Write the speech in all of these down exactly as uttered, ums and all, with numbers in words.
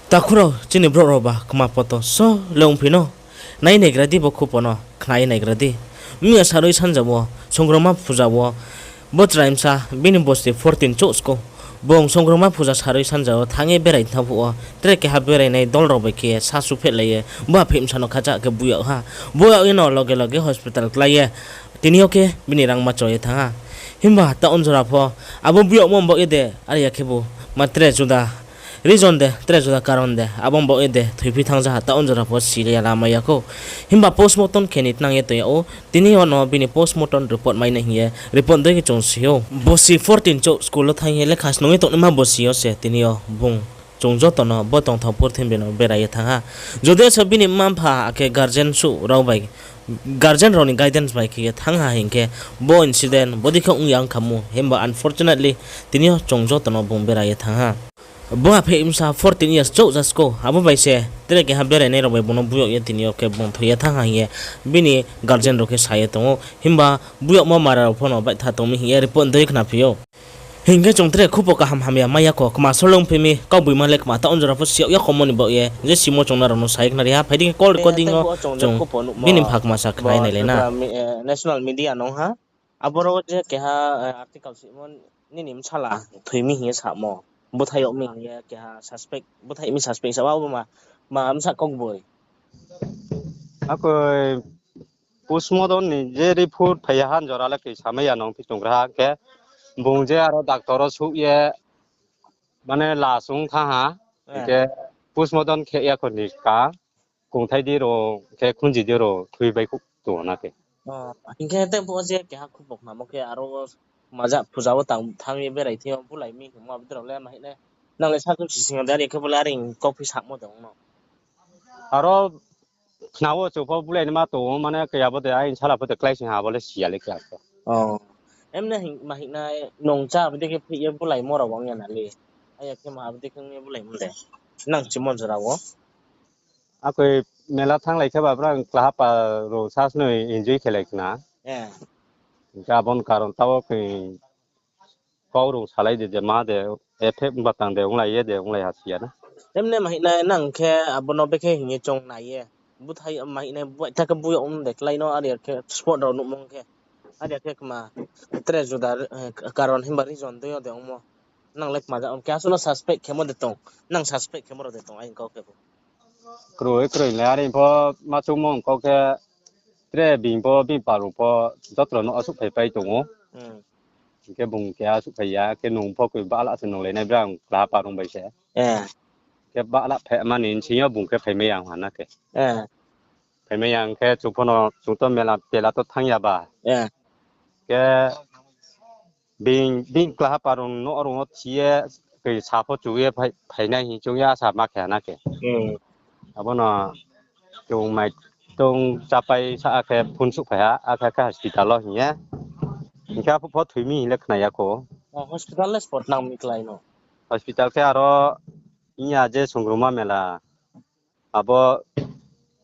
Takhu rao, chini brouh rao ba kma poto so le ongphi no, nai naigra di bo khupo no, khna ye naigra di. Mia sarui sanja wo, Songrongma puja wo, bo chrai bsa, bini bosti fourteen chouh skou. Bung Songrongma puja sarui sanja wo thanng ye berai thanng phuh wo, tre keha berainai dol rao bai khe ye sa suphehlai ye, bo apheih bsa no khacha khe buyag ha. Buyag ye no loge loge hospital klái ye, tini yo khe bini rangma cho ye thanng ha. Himba taoh onjora pho, abo buyagmo baoh ye de, are ya khebu, ma tre juda reason de, tre juda karon de, abo baoh ye de thoiphi thanng ja ha, taoh onjora pho si ya la mai ya khou. Himba postmortem khe ni tnang ye tong yag ou, tini yo no bini postmortem report mai nai hing ye report dei khe chung si ou. Bosi fourteen chouh school wo thanng ye lekha snung ye tongnaima bosi yo se tini yo bung chung joto no bo tongthao purthimbi no berai ye thanng ha. Jodi o se bini mma-mpha akhe guardian suh rao bai, guardian rao ni guidance bai khe ye thanng ha hing khe, bo incident bodei khe ong ya ong kha mu, himba unfortunately tini yo chung joto no bung berai ye thanng ha. Bo apheih bsa fourteen years chouh ja skou, abo bai se tre keha berainai rao bai bung no buyag ye tini yo khe bung thoi ye thanng ha hing ye bini guardian rao khe sa ye tong ou. Himba buyagmo mara rao pho no baitha tong mi hing ye report dei khnaphi ou. Hing khe chung tre khupo kaham hamya mai ya kho, kma solong phi mi, kauboima le kma taoh onjora pho si yag ya khomo ni baoh ye, je simo chung nrao no sa ye khnari ha, phai di khe call recording o chung bini mpha kma sa khnai nailai na. National media nung ha, aboro je keha article simo nini bsala thoi mi hing ye samo, búthaih yag mi hing ye keha suspect, búthaih mi suspect sa abo ma, ma bsa kaugboi. Akoi postmortem ni je report phai ya ha, jora le koi samai ya nung phi chung gra ha khe, bung je aro doctor wo souh ye, mane last ong thanng ha, hing khe postmortem khe ya kho ni ka, kongthai di rao khe khunji di rao thui bai khouh tong na khe. Hing khe tei bo je keha khupo khnamo khe aro maja puja wo tang thanng ye berai thing yo bulai mi hingmo abo rao le ma hing nai, nang le sa chung si sing yo de, are khe bo le are hing kauphi samo de ong no. Aro khna wo chung pho bulai naima tong ou, mane khe abo de aini bsala pho de klái sing ha, abo le si ya le khe abo. Emne hing, ma hing nai nung chá abo dei khe phih ye bulaimo rao ong ya na le. Aya khe ma abo dei khe ong ye bulaimo de. Nang chimo jora wo. Akoi mela thannglai khe ba brang klahapa rao sasnoi enjoy khelai khna. Hing khe abo ni karon taoh wo khe kau rung salai de, je ma de, effect batang de onglai ye de onglai ha si ya na. Emne ma hing nai nang khe abo no bekhe hing ye chung nai ye. Búthaih ma hing nai, baitha khe buyag ong de klái no, are ya khe spot rao nuhmo khe. Are ya khe kma, tre juda, karon himba reason dei yo de ongmo. Nang le kma ja, khe asuh no suspect khemo de tong. Nang suspect khemo rao de tong, aini kau khe bo. Kroi, kroi le, are pho ma choungmo kau khe, tre bini pho, bini parung pho, joto no asuh phaipai tong ou. Hing khe bung khe asuh phai ya, khe nung pho koi bahla se nunglai nai brang klahapa rung bai se. Khe bahla phaima ni bsing yo bung khe phaimai ya ha na khe. Phaimai ya khe chung pho no, chung to mela tela to thanng ya ba. Khe bini, bini klahapa rung no rung wo thi ye, koi sa pho chu ye phai, phainai hing chung ya asa ma khe ha na khe. Abo no chung mai tong chápai sa akhe phone souhphai ha, akhe khe hospital wo hing ye. Hing khe aphuh pho thoi mi hing le khna ya kho. Hospital le spot nang mi klái no. Hospital khe aro hing ya je Songrongma mela. Abo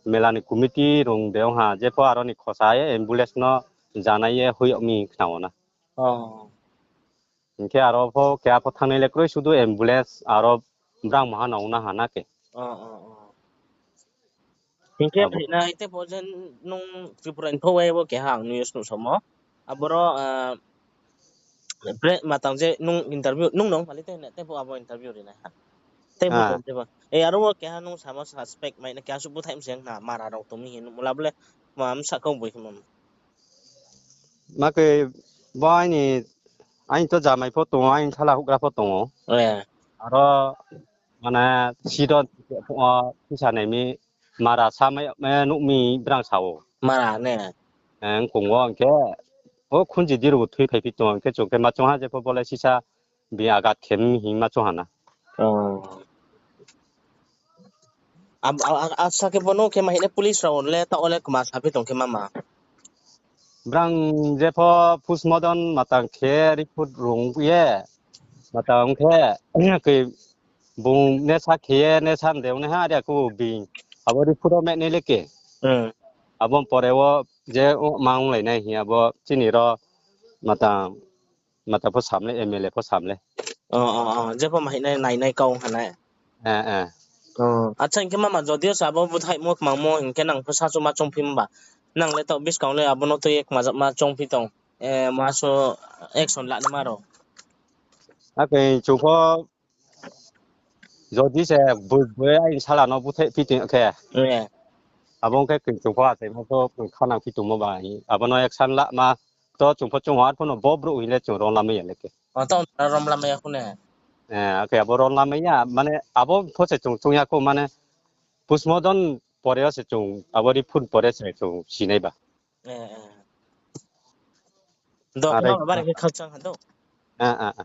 mela ni committee rung de ong ha, jepho aro ni khosa ye ambulance no janai ye hoih yag mi khna wo na. Hing khe aro pho keha pho thanngnai le kroi sudu ambulance aro brang maha no ong na ha na khe. Hing khe phainai tei bo je nung Tripura ni pho wai bo keha ang news nuhsaomo. Aboro, matang je nung interview, nung nung pali tei, tei bo abo interview ri nai ha. Tei bo tong tei bo. E aro wo keha nung samo suspect mai na keha suh búthaih mse na mara rao tong mi hing nuhmo la bo le ma bsa kau boi khe ma. Ma khe bo aini, aini to jamai pho tong ou, aini sala houhgra pho tong ou. Aro mane siro pho, tisa nai mi mara sa mai, mai nuh mi brang sa ou. Mara ne? Kong wo hing khe, o khunji di rao thui phaiphi tong hing khe chung khe ma choung ha jepho bo le sisa bi agat khe mi hing ma choung ha na. Asa khe bo no khe ma hing le police rao le taoh wo le kma saphi tong khe mama. Brang jepho postmortem matang khe report rung ye, matang khe, khe bung nesa khe ye, nesa de ong nai ha, are ya khe bini. Abo report wo mai nai le khe. Abo pore wo je ma onglai nai hing abo chini ro matang, matang pho sam le, M L A pho sam le. Jepho ma hing nai, nainai kau ha nai. Acha, hing khe mama, jodi o se abo búthaihmo kmangmo hing khe nang pho sachu ma choungphi mba. Nang le taoh buskang le abo no tui ye kmajak ma choungphi tong. Maha so action la naima rao. Akhe chung pho jodi se boi boi aini sala no búthaihphi tong khe. Abo ong khe khe chung pho achaimo pho khanang phi tongmo ba. Abo no action lama to chung pho chung ar pho no bo brouh hing le chung rom lamai ya le khe. Akhe abo rom lamai ya, mane abo pho se chung choung ya khou, mane postmortem pore yo se chung, abo report pore se chung sinai ba. Do, are mama, bari khe khakchang ha do. A, a, a.